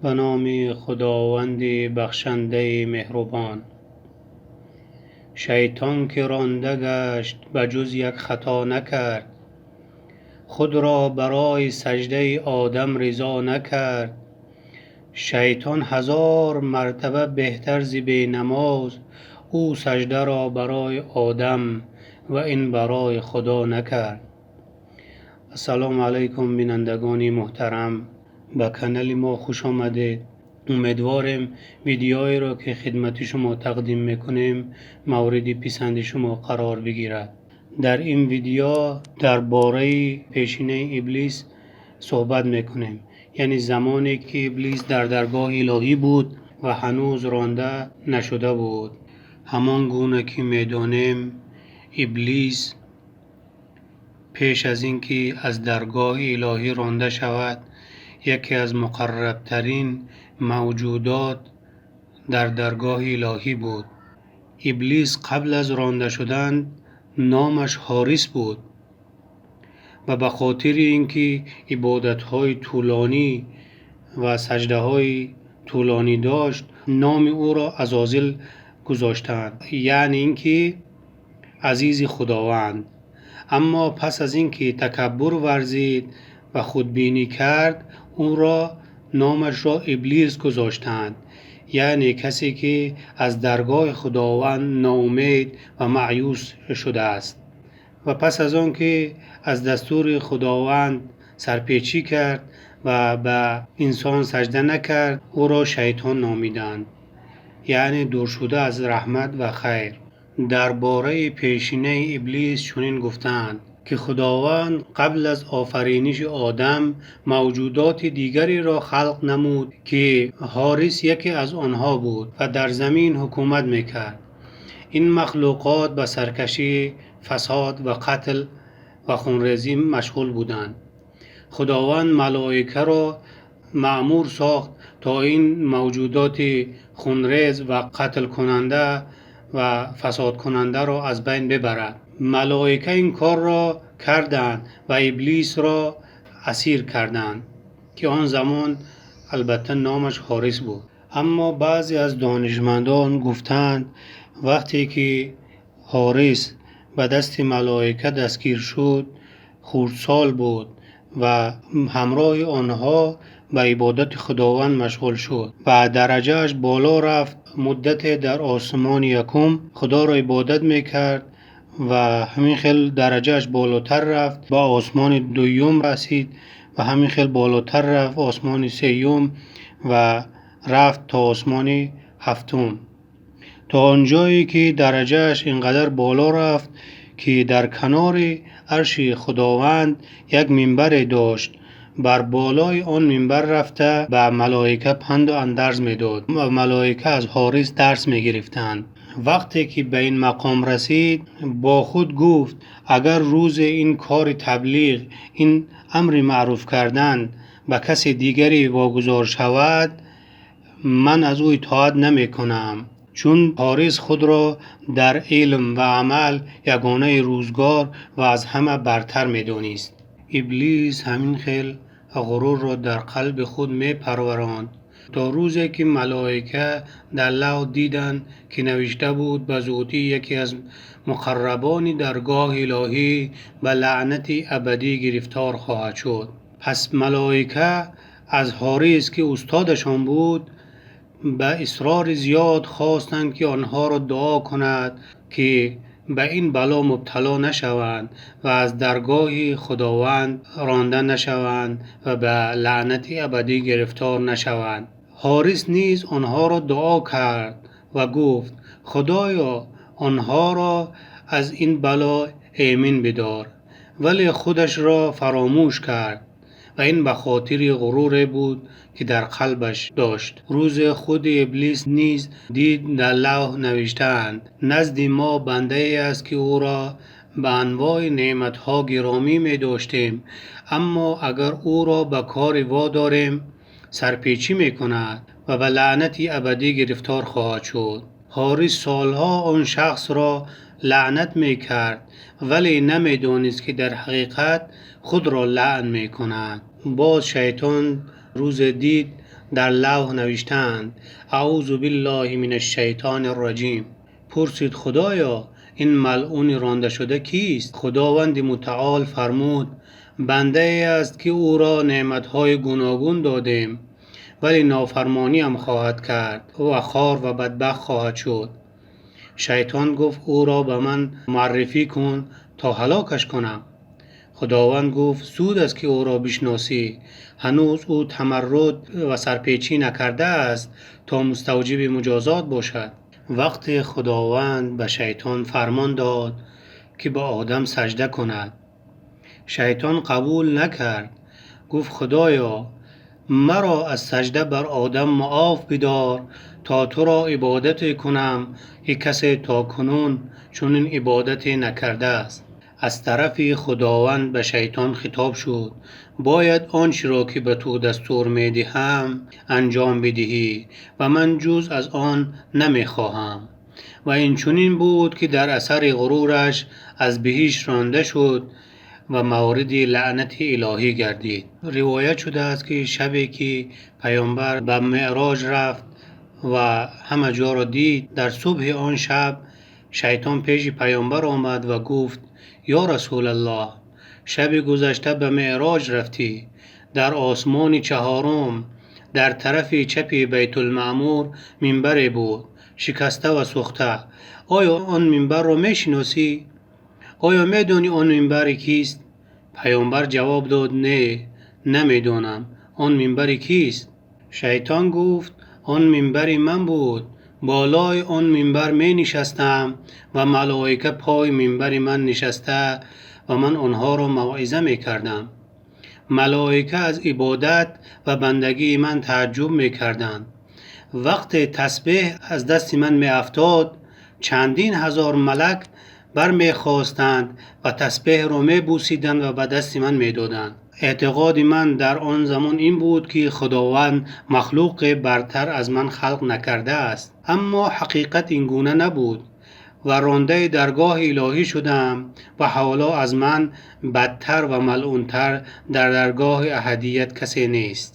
Ба номи Худованди бахшандаи меҳрубон. Шайтон ки ронда гашт, ба ҷуз як хато накард, худро барои саждаи Одам ризо накард. Шайтон ҳазор мартаба беҳтар зи бенамоз, ӯ саждаро барои Одам ва ин барои Худо накард. Ассалому алайкум, бинандагони муҳтарам, ба канали мо хуш омадед. Умедворем, видеоеро ки хидмати шумо тақдим мекунем, мавриди писанди шумо қарор бигирад. Дар ин видео дар бораи пешинаи Иблис суҳбат мекунем, яъне замоне ки Иблис дар даргоҳи илоҳӣ буд ва ҳанӯз ронда нашуда буд. Ҳамон гуна ки медонем, Иблис пеш аз ин ки аз даргоҳи илоҳӣ ронда шавад, яке аз муқаррабтарин мавҷудот дар даргоҳи илоҳӣ буд. Иблис қабл аз ронда шудан номаш Ҳорис буд ва ба хотири ин ки ибодатҳои тӯлонӣ ва саждаҳои тӯлонӣ дошт, номи ӯро Азозил гузоштанд, яъне ин ки азизи Худованд. Аммо пас аз ин ки такаббур варзид ва худбинӣ кард, ӯро номашро Иблис гузоштанд, яъне касе ки аз даргоҳи Худованд ноумед ва маъюс шудааст. Ва пас аз он ки аз дастури Худованд сарпечӣ кард ва ба инсон сажда накард, ӯро Шайтон номиданд, яъне дур шуда аз раҳмат ва хайр. Дар бораи пешинаи Иблис чунин гуфтаанд, ки Худованд қабл аз офариниши Одам мавҷудоти дигареро халқ намуд, ки Ҳорис яке аз онҳо буд ва дар замин ҳукумат мекард. Ин махлуқот ба саркашӣ, фасод ва қатл ва хунрезӣ машғул буданд. Худованд малоикаро маъмур сохт, то ин мавҷудоти хунрез ва қатлкунанда ва фасодкунандаро аз байн бибарад. Малоика ин корро карданд ва Иблисро асир карданд, ки он замон албатта номаш Ҳорис буд. Аммо баъзе аз донишмандон гуфтанд, вақте ки Ҳорис ба дасти малоика дастгир шуд, хурдсол буд ва ҳамроҳи онҳо ба ибодати Худованд машғул шуд ва дараҷааш боло рафт. Муддате дар осмони якум Худоро ибодат мекард ва ҳамин хел дараҷааш болотар рафт, ба осмони дуюм расид ва ҳамин хел болотар рафт, осмони сеюм, ва рафт то осмони ҳафтум, то он ҷое ки дараҷааш ин қадар боло рафт, ки дар канори арши Худованд як минбаре дошт. Бар болои он минбар рафта, ба малоика панду андарз медод ва малоика аз Ҳорис дарс мегирифтанд. Вақте ки ба ин мақом расид, бо худ гуфт: агар рӯзе ин кори таблиғ, ин амри маъруф кардан ба касе дигаре вогузор шавад, ман аз ӯ итоат намекунам. Чун Ҳорис худро дар илм ва амал ягонаи рӯзгор ва аз ҳама бартар медонист. Иблис ҳамин хел ғурурро дар қалби худ мепарваронд, то рӯзе ки малоика дар лавҳ диданд, ки навишта буд: ба зудӣ яке аз муқаррабони даргоҳи илоҳӣ ба лаънати абадӣ гирифтор хоҳад шуд. Пас малоика аз Ҳорис, ки устодашон буд, ба исрори зиёд хостанд, ки онҳоро дуо кунад, ки ба ин бало мубтало нашаванд ва аз даргоҳи Худованд ронда нашаванд ва ба лаънати абадӣ гирифтор нашаванд. Ҳорис низ онҳоро дуо кард ва гуфт: Худоё, онҳоро аз ин бало эмин бидор. Вале худашро фаромӯш кард ва ин ба хотири ғуруре буд, ки дар қалбаш дошт. Рӯзе худи Иблис низ дид, дар лавҳ навиштаанд: назди мо бандае аст, ки ӯро ба анвои неъматҳо гиромӣ медоштем, аммо агар ӯро ба кори водорем, сарпечӣ мекунад ва ба лаънати абадӣ гирифтор хоҳад шуд. Ҳорис солҳо он шахсро лаънат мекард, вале намедонист, ки дар ҳақиқат худро лаън мекунад. Боз Шайтон рӯзе дид, Дар лавҳ навиштаанд: аъузу биллаҳи минаш-шайтони р-раҷим. Пурсид: Худоё, ин малъуни рондашуда кист? Худованди мутаол фармуд: бандае аст, ки ӯро неъматҳои гуногун додем, вале нофармониам хоҳад кард ва хор ва бадбахт хоҳад шуд. Шайтон гуфт: ӯро ба ман муаррифӣ кун то ҳалокаш кунам. Худованд гуфт: зуд аст, ки ӯро бишносӣ, ҳанӯз ӯ тамарруд ва сарпечӣ накардааст то муставҷиби муҷозот бошад. Вақте Худованд ба шайтон фармон дод, ки ба Одам саҷда кунад, шайтон қабул накард. Гуфт: Худоё, маро аз саҷда бар Одам муоф бидор то туро ибодате кунам, ки касе то кунун чунин ибодате накардааст. Аз тарафи Худованд ба шайтон хитоб шуд: бояд он чиро, ки ба ту дастур медиҳам, анҷом бидиҳӣ ва ман ҷуз аз он намехоҳам. Ва инчунин буд, ки дар асари ғурураш аз биҳишт ронда шуд ва мавриди лаънати илоҳӣ гардид. Ривоят шудааст, ки шабе ки паёмбар ба меъроҷ рафт ва ҳама ҷоро дид, дар субҳи он шаб шайтон пеши паёмбар омад ва гуфт: ё расулаллоҳ, шаби гузашта ба меъроҷ рафтӣ, дар осмони чаҳорум дар тарафи чапи байтулмаъмур минбаре буд шикаста ва сӯхта. Оё он минбарро мешиносӣ? Оё медонӣ он минбари кист? Паёмбар ҷавоб дод: не, намедонам он минбари кист. Шайтон гуфт: он минбари ман буд. Болои он минбар менишастам ва малоика пойи минбари ман нишаста ва ман онҳоро мавъиза мекардам. Малоика аз ибодат ва бандагии ман тааҷҷуб мекарданд. Вақте тасбеҳ аз дасти ман меафтод, чандин ҳазор малак бармехостанд ва тасбеҳро мебусиданд ва ба дасти ман медоданд. Эътиқоди ман дар он замон ин буд, ки Худованд махлуқе бартар аз ман халқ накардааст. Аммо ҳақиқат ин гуна набуд ва рондаи даргоҳи илоҳӣ шудам ва ҳоло аз ман бадтар ва малъунтар дар даргоҳи аҳадият касе нест.